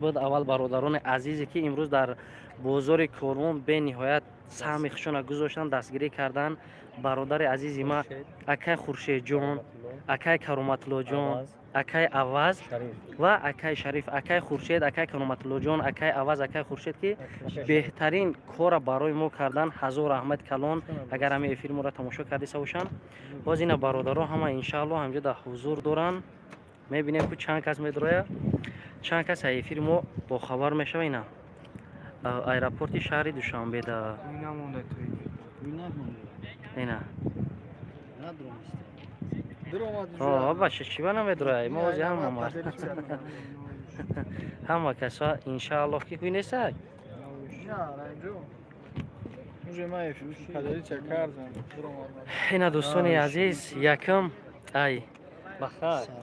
Буд аввал бародарони азизе, ки имрӯз дар бозори Корвон бениҳоят саҳми худшона гузоштанд, дастгирӣ карданд. Бародари азизи ма, акай Хуршедҷон, акай Кароматуллоҷон, акай Аваз ва акай Шариф. Акай Хуршед, акай Кароматуллоҷон, акай Аваз, акай Хуршед, ки беҳтарин корра барои мо кардан, ҳазор раҳмати калон. Агар ҳамин эфири моро тамошо кардиса бошанд, боз ина бародаро ҳама иншаалло ҳамҷо дар ҳузур доранд. Мебинем, ку чанд кас медрояд, чанд кас аз эфири мо бохабар мешава. Ина аэропорти шаҳри Душанбеда, ина бача, чӣ ба намедрояй? Мо ози ҳама ҳама касо иншааллоҳ, ки ҳуй нестай. Уже ма поделиться кардам. Ина, дӯстони азиз, якм ай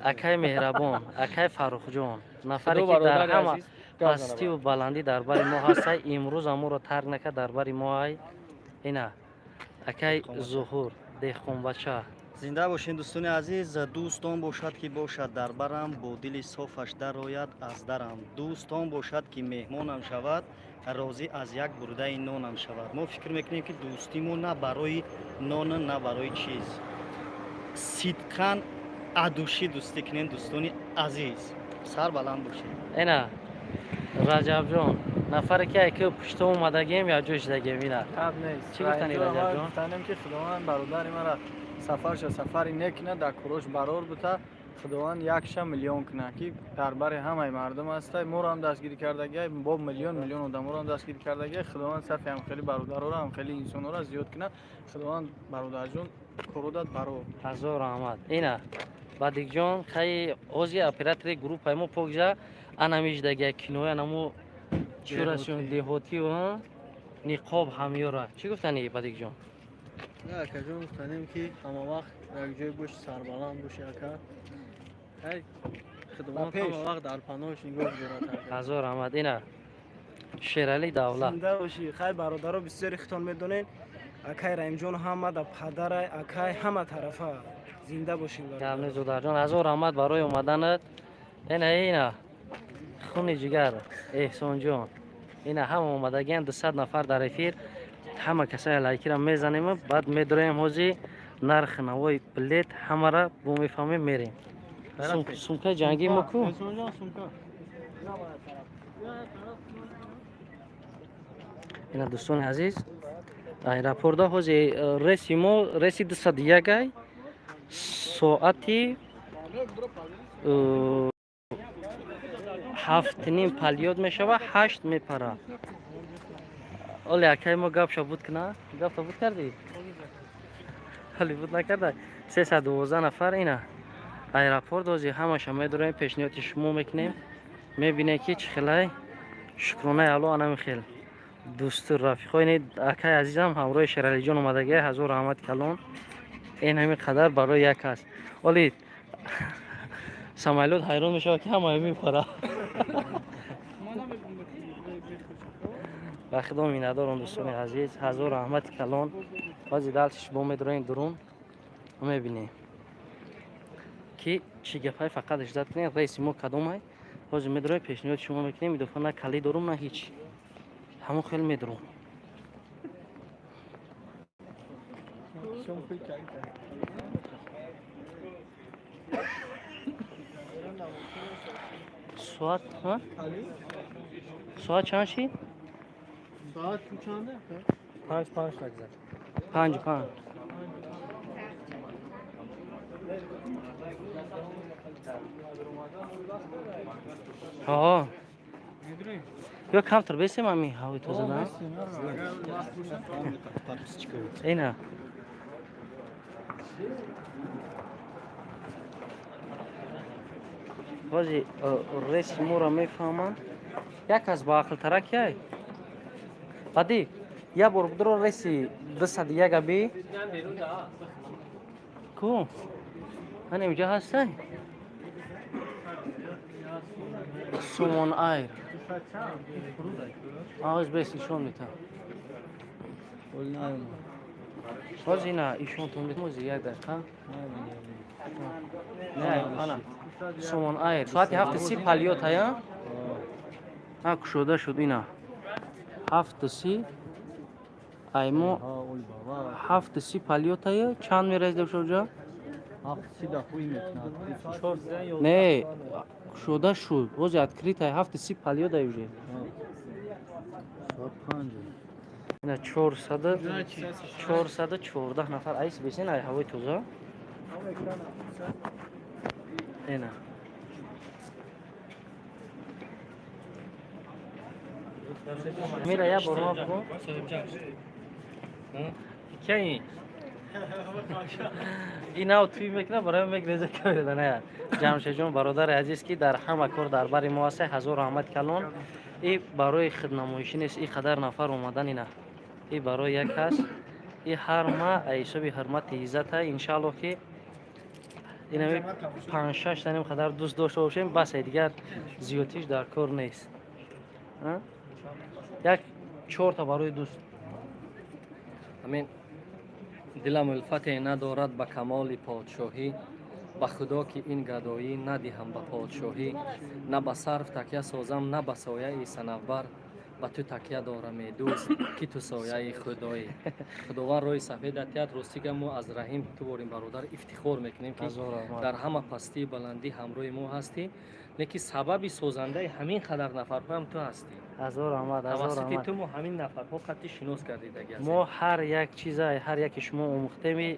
акай меҳрабон, акай Фаррухҷон, нафаре ки дар ҳама пастиву баландӣ дар бари мо ҳастай, имрӯз аморо тарк накард, дар бари мо ай. Ина акай Зуҳур, деҳқонбача. Зинда бошед, дӯстони азиз. Дӯстон бошад, ки бошад дар барам, бо дили софаш дарояд аз дарам. Дӯстон бошад, ки меҳмонам шавад, розӣ аз як бурдаи нонам шавад. Мо фикр мекунем, ки дӯстимо на барои нон, на барои чиз, сидқан адушӣ дӯстӣ кунем. Дӯстони азиз, сар баланд бошед. Ина Раҷабҷон, нафаре ки айки пушто омадагем, якҷо шидагем, ина. Чӣ гуфтани, Раҷабҷон? Гуфтанем, ки Худованд бародари мара сафарша сафари некина, дар курош барор бута, Худованд якша миллион куна, ки дар бари ҳамаи мардум ҳастай, моро ҳам дастгирӣ кардагиай, бо миллион миллион одаморо ҳам дастгирӣ кардагиай. Худованд сафи ҳамхели бародароро, ҳамхели инсонҳоро зиёд куна. Худованд, бародарҷон, кородат барор. Ҳазор раҳмат. Ина Бадикҷон, хай ози оператори группаи мо покжа анамиждагия киноя наму чурасион деҳотию ниқоб ҳамёра. Чӣ гуфтани, Бадикҷон? Не, акаҷон, гуфтанем, ки ҳама вақт якҷой боши, сарбаланд боши, ака. Ай, Худованд ҳама вақт дар паноҳаш нигоҳ дорад, ака. Ҳазор раҳмат. Ина Шерали Давлат. Зинда бошӣ. Хай, бародаро, бисёри хитон медонед, акай Раимҷон ҳама да падарай, акай ҳама тарафа. Зинда бошин. Гап нест, додарҷон, ҳазор раҳмат барои омаданат. Ина, ина хуни ҷигар Эҳсонҷон. Ина ҳама омадагиан, 200 нафар дар эфир. Ҳама касае лайкира мезанем, баъд медроем. Ҳози нархи навои билет ҳамара бо мефаҳмем, мерем. Сумкаи ҷангии мо ку? Эҳсонҷон, сумка. Ина, дӯстони азиз, аэропорта ҳози рейси мо, рейси 201 ай, соати 7:30 полёт мешава, 8 мепара. Оле акай мо гапша буд кина, гапта буд кардӣ, ҳоли буд накарда. 312 нафар. Ина аэропорт, ҳози ҳамаша медорем, пешниҳоди шумо мекунем. Мебинем, ки чӣ хелай. Шукронаи Алло, анами хел дӯсту рафиқо. Ини акай азизам ҳамроҳи Шералиҷон омадагия, ҳазор раҳмати калон. Ин ҳамин қадар барои як аст. Оли самолёт ҳайрон мешавад, ки ҳамаи мепара. Ба Худо миннатдорам, дӯстони азиз, ҳазор раҳмати калон. Ҳози дальше шумо медроем дурун, мебинем, ки чӣ гапай. Фақат иждат кунем, рейси мо кадомай. Ҳозир медроем, пешниҳоди шумо мекунем. Идофа на калӣ дорум, на ҳеҷ, ҳамон хел медурум. Сумкаи калита. Соат ҳа? Соат чанд шид? Соат чанда? 5:05 нагзашт. 5:05. Ҳо, ё камтар бесем, ами ҳавои тоза да. Ина ҳози реси моро мефаҳманд. Як кас баақлтара кияй? Баъди як бор будро реси 201 би ку. Ана инҷа ҳастай Сомон Айр. Ҳоз бес ишон мета. Ҳоз ина ишонтон метам, ҳози як дақиқа. Не, ана Сомон Айр соати 7:30 полёт ая. А, кушода шуд. Ина 7:30 аймо, 7:30 полётая. Чанд мерасида шуд ҷа? Не, кушода шуд, бози открытая, 7:30 полётай уже. Ина 414 нафар айс бесен, ай ҳавои тоза. Ина мира, я бор ма бугу. Кияи? Инав туй мекуна, барои мегреза камераданая. Ҷамшедҷон, бародари азиз, ки дар ҳама кор дар бари мо ҳастай, ҳазор раҳмат калон. И барои худнамоишӣ нест и қадар нафар омадан. Ина и барои як кас, и ҳар ма ҳисоби ҳурмати иззата. Иншааллоҳ, ки инами панҷ-шаш таним қадар дӯст дошта бошем, бас, дигар зиёдтиш дар кор нест. А? Як чорта барои дӯст. Ҳамин дилам улфате надорад ба камоли подшоҳӣ, ба худо, ки ин гадоӣ надиҳам ба подшоҳӣ. На ба сарф такя созам, на ба сояи санавбар, ба ту такя дорам, э дӯст, ки ту сояи худоӣ. Худованд роҳи сафедат диҳад. Ростига, мо аз Раҳим ту борим, бародар, ифтихор мекунем, ки Ҳазор раҳмат. дар ҳама пастии баландӣ ҳамроҳи мо ҳастӣ, лекин сабаби созандаи ҳамин қадар нафарҳоам ту ҳастӣ. Ҳазор раҳмат, ҳазор Тавассути раҳмат. ту мо ҳамин нафарҳо қатъи шинос гардидаги ҳастем. Мо ҳар як чиза, ҳар яке шумо омӯхтеми,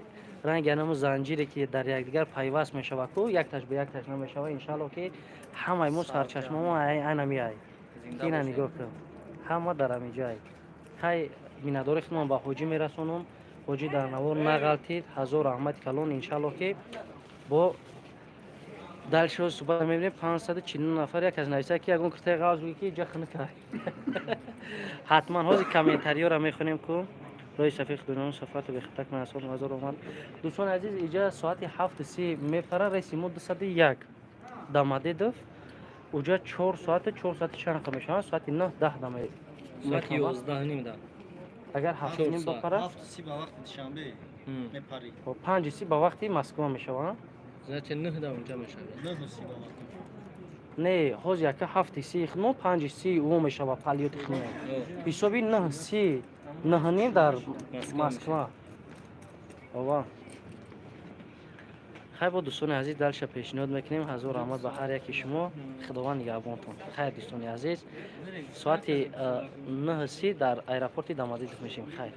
ранги анамо занҷире, ки дар якдигар пайваст мешавад ку, якташ ба якташ намешавад. Иншаалло, ки ҳамаи мо сарчашмамо анами ай. Зинда Ина бошед. нигоҳ кун, ҳама дар ҳамиҷай. Хай, миннатдори худмон ба ҳоҷӣ мерасонам. Ҳоҷӣ дар навор нағалтид, ҳазор раҳмати калон. Иншаалло, ки бо дальше суҳбат мебинем. 540 нафар. Як аз нависа, ки ягон куртаи ғавз бигӣ, ки иҷа хунук ай. Ҳатман ҳозир комментариёра мехонем ку. Роҳи сафиқ дунён сафату бехатак меасон. Ҳазор омад. Дӯстони азиз, иҷа соати 7:30 мепара рейси мо 201 Домодедово. Уҷа 4 соата, 4 соати чанд дақиқа мешавад? Соати 9-10 дама. Соати 11:30 да. Агар 7:30 4 соат. бапара. 7:30 ба вақти Душанбе мепарӣ. 5:30 ба вақти Москва мешавад. Значит, 9 да унҷа мешавад. 9:30 ба вақти. Не, ҳозир яка 7:30 худмо, 5:30 ӯ мешавад полёти худмо. Ҳисоби 9:30, 9:30 дар Москва. Ова, хайр, бо дӯстони азиз, дальше пешниҳод мекунем. Ҳазор раҳмат ба ҳар яки шумо, Худованд нигаҳбонтон. Хайр, дӯстони азиз, соати 9:30 дар аэропорти Домодедово мешем. Хайр.